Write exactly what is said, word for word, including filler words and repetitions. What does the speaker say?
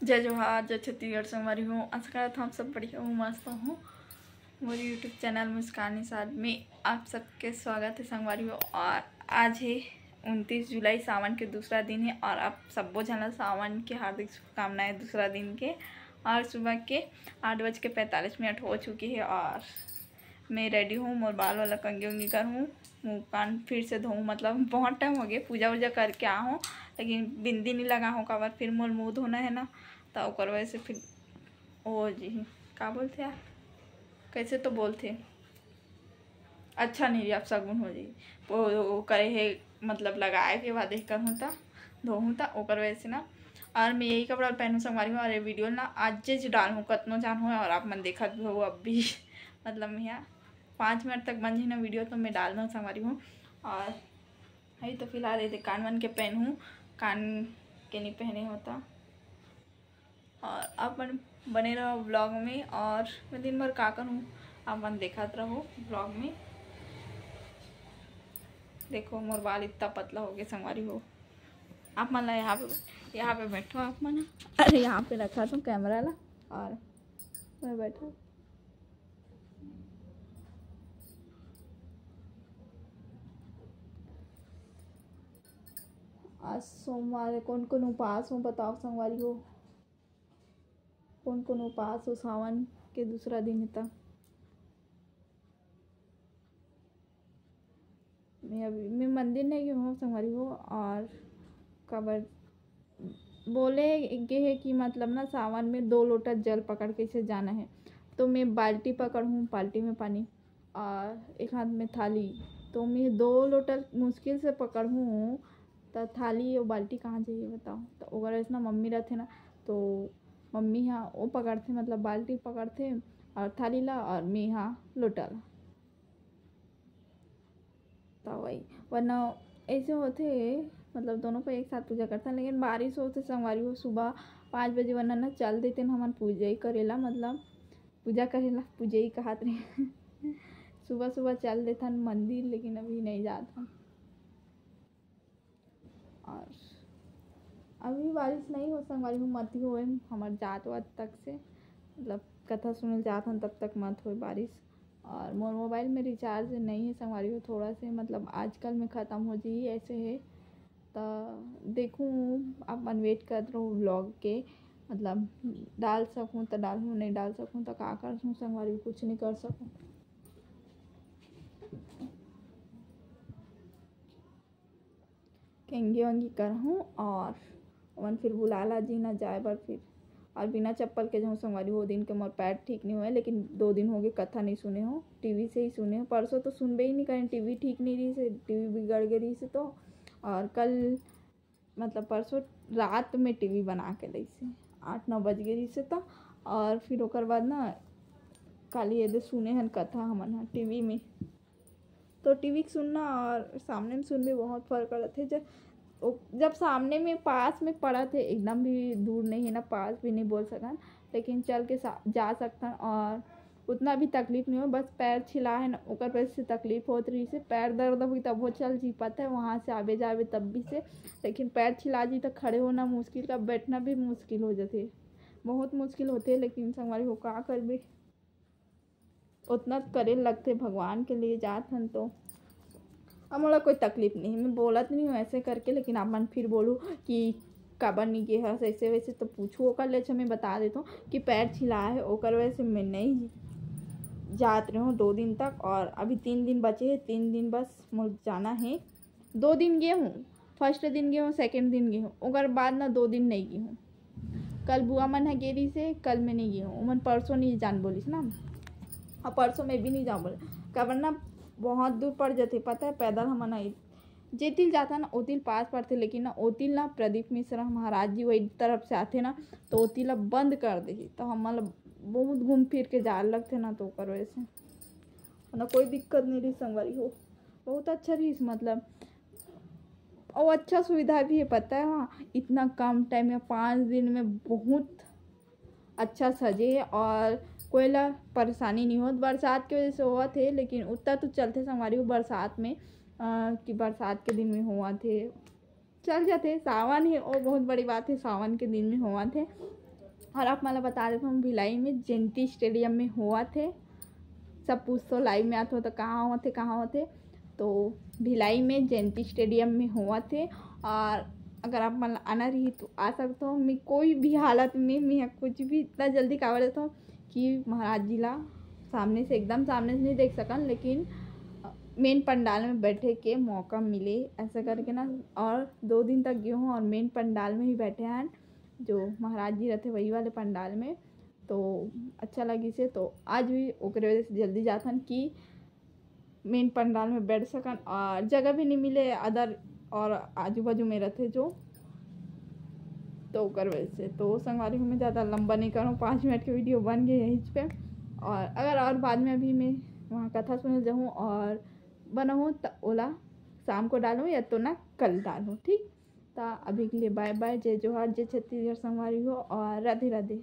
जय जोहार, जय छत्तीसगढ़ संगवारी हो। आशा करत हूँ आप सब बढ़िया हो, मस्त हो। मोर YouTube चैनल मुस्कान निषाद में आप सबके स्वागत है संगवारी हो। और आज है उनतीस जुलाई, सावन के दूसरा दिन है और आप सब्बो झन ला सावन के हार्दिक शुभकामनाएं दूसरा दिन के। और सुबह के आठ बज के पैंतालीस मिनट हो चुकी है और मैं रेडी हूँ। मोर बाल वाला कंघी उंघी करहूँ, मुँह कान फिर से धोऊँ, मतलब बहुत टाइम हो गया पूजा वूजा करके आ हूँ, लेकिन बिंदी नहीं लगा हूँ काबर, फिर मोर मुँह धोना है ना, तो ओकर वजह से फिर ओ जी, का बोलथे यार, कैसे तो बोलथे, अच्छा नहीं रही, आप सगुन हो जाई। वो, वो करे है, मतलब लगाए के बाद एक करहूँ त, धोहूँ त, ओकर वजह से ना। और मैं यही कपड़ा पहनूँ संगवारी हो। और ये वीडियो ना आज जे डालहूँ, कतनो जान हो और आप मन देखत भी हो अब भी मतलब मैं यहाँ पाँच मिनट तक बन जाही ना वीडियो, तो मैं डाल दूँ संगवारी हो। और अभी तो फिलहाल ये दे कान मन के पहनहूँ, कान के नहीं पहने होता। और आप मन बने रहो व्लॉग में। और मैं दिन भर का करूँ, आप मन देखत रहो व्लॉग में। देखो मोर बाल इतना पतला हो गया संगवारी हो। आप मन ला यहाँ पे, यहाँ पे बैठो आप मन, अरे यहाँ पे रखा तो कैमरा ला और मैं बैठा। आज सोमवार है, कौन कौन उपास हो बताओ संगवारी हो, कौन कौन उपास हो, सावन के दूसरा दिन है त। मैं अभी मैं मंदिर नहीं गई हूँ संगवारी हो। और काबर बोले गे है कि मतलब ना सावन में दो लोटा जल पकड़ के इसे जाना है, तो मैं बाल्टी पकड़हूँ, बाल्टी में पानी और एक हाथ में थाली, तो मैं दो लोटा मुश्किल से पकड़हूँ, तो थाली और बाल्टी कहाँ जाइए बताओ। तो ओकर वजह से ना मम्मी रहते ना, तो मम्मी हा वो पकड़थे, मतलब बाल्टी पकड़थे और थाली ला और मैं हा लोटा ला। तो वही, वरना ऐसे होथे, मतलब दोनों को एक साथ पूजा करथन, लेकिन बारिश होथे संगवारी हो, सुबह पाँच बजे वरना ना चल देते ना हमन पूजा ही करेला, मतलब पूजा करेला, पूजा ही कहत रहे सुबह सुबह चल देथन मंदिर, लेकिन अभी नहीं जात हन। और अभी बारिश नहीं हो संगवारी हो, मत ही होए, हमर जात वात तक से मतलब कथा सुनल जात हन तब तक मत होए बारिश। और मोर मोबाइल में रिचार्ज नहीं है संगवारी हो, थोड़ा से मतलब आजकल में ख़त्म हो जाई ऐसे है। तो देखूँ, आप मन वेट करत रहो व्लॉग के, मतलब डाल सकूँ तो डालूँ, नहीं डाल सकूँ तो का कर सकूँ संगवारी हो, कुछ नहीं कर सकूँ। कंघी वंघी करहूँ और ओमन फिर बुला ला जी ना जाए बर फिर। और बिना चप्पल के जाऊँ संगवारी, वो दिन के मोर पैर ठीक नहीं हुए, लेकिन दो दिन हो गए कथा नहीं सुने हो, टीवी से ही सुने हो। परसों तो सुनबे ही नहीं करें, टीवी ठीक नहीं रही से, टीवी बिगड़ गई रही से तो। और कल मतलब परसों रात में टीवी बना के लइसे, आठ नौ बज गए रही से तो। और फिर ओकर बाद ना काली ये दे सुने हन कथा हमन ह टीवी में, तो टीवी के सुनना और सामने में सुनबे बहुत फर्क पड़त है। जब ओ, जब सामने में पास में पड़त है, एकदम भी दूर नहीं है ना, पास भी नहीं बोल सकन, लेकिन चल के सा-, जा सकथन और उतना भी तकलीफ नहीं हो, बस पैर छिला है ना, ओकर वजह से तकलीफ होत रही से, पैर दर्द होगी तब वो चल जी पाता है, वहाँ से आवे जावे तब भी से, लेकिन पैर छिला जी तो खड़े होना मुश्किल का, बैठना भी मुश्किल हो जाते, बहुत मुश्किल होते, लेकिन संगवारी हो का करबे, उतना करे लगते भगवान के लिए जात हन तो। अब मोला कोई तकलीफ नहीं, मैं बोलत नहीं हूँ ऐसे करके, लेकिन आप मन फिर बोलू कि काबर नहीं गे हस ऐसे वैसे, तो पूछू ओकर ले। अच्छा मैं बता देता हूँ कि पैर छिला है, ओकर वजह से मैं नहीं जात रहे हूँ दो दिन तक, और अभी तीन दिन बचे है, तीन दिन बस मोर जाना है। दो दिन गे हूँ, फर्स्ट दिन गे हूँ, सेकंड दिन गे हूँ, ओकर बाद ना दो दिन नहीं गे हूँ। कल बुआ मन ह गे रहिस हे, कल मैं नहीं गे हूँ, ओमन परसों नहीं जान बोलिस ना, और परसों मैं भी नहीं जाऊँ बोले, काबर ना बहुत दूर पड़ जाते, पता है, पैदल हमन आई जेतिल जाता ना ओतिल पास पड़ते, लेकिन ना ओतिल ना प्रदीप मिश्रा महाराज जी वही तरफ से आते ना, तो ओतिल ला बंद कर देही, तो हमन ला बहुत घूम फिर के जाए लगते ना, तो ओकर वजह से ना कोई दिक्कत नहीं रही संगवारी हो, बहुत अच्छा रही मतलब। और अच्छा सुविधा भी है, पता है, हाँ, इतना कम टाइम में, पाँच दिन में बहुत अच्छा सजे है और कोई ला परेशानी नहीं होत। बरसात के वजह से होवत है, लेकिन उतना तो चलते संगवारी हो बरसात में, अ, कि बरसात के दिन में होवत है, चल जाते। सावन है, और बहुत बड़ी बात है, सावन के दिन में होवत है। और आप मन ला बता देथव, भिलाई में जयंती स्टेडियम में होवत हे। सब पूछथव, लाइव में आथव त कहाँ होवत हे, कहाँ होवत हे? तो भिलाई में जयंती स्टेडियम में होवत हे। और अगर आप मन ला आना रही तो आ सकथव। मैं कोई भी हालत में, मैं कुछ भी इतना जल्दी काबर देथव कि महाराज जी ला सामने से, एकदम सामने से नहीं देख सकन, लेकिन मेन पंडाल में बैठे के मौका मिले, ऐसा करके ना। और दो दिन तक गे हों और मेन पंडाल में ही बैठे हन, जो महाराज जी रहते वही वाले पंडाल में। तो अच्छा लगिस हे, तो आज भी ओकरे वजह से जल्दी जाथन कि मेन पंडाल में बैठ सकन, और जगह भी नहीं मिले अदर और आजू बाजू में रहते जो, तो ओकर वजह से। तो संगवारी हो, मैं ज़्यादा लंबा नहीं करूँ, पाँच मिनट के वीडियो बन गए यहीं पे। और अगर और बाद में अभी मैं वहाँ कथा सुने जाऊँ और बनाऊँ, त ओला शाम को डालूँ या तो ना कल डालूँ, ठीक? त अभी के लिए बाय बाय, जय जोहार, जय छत्तीसगढ़ संगवारी हो, और राधे राधे।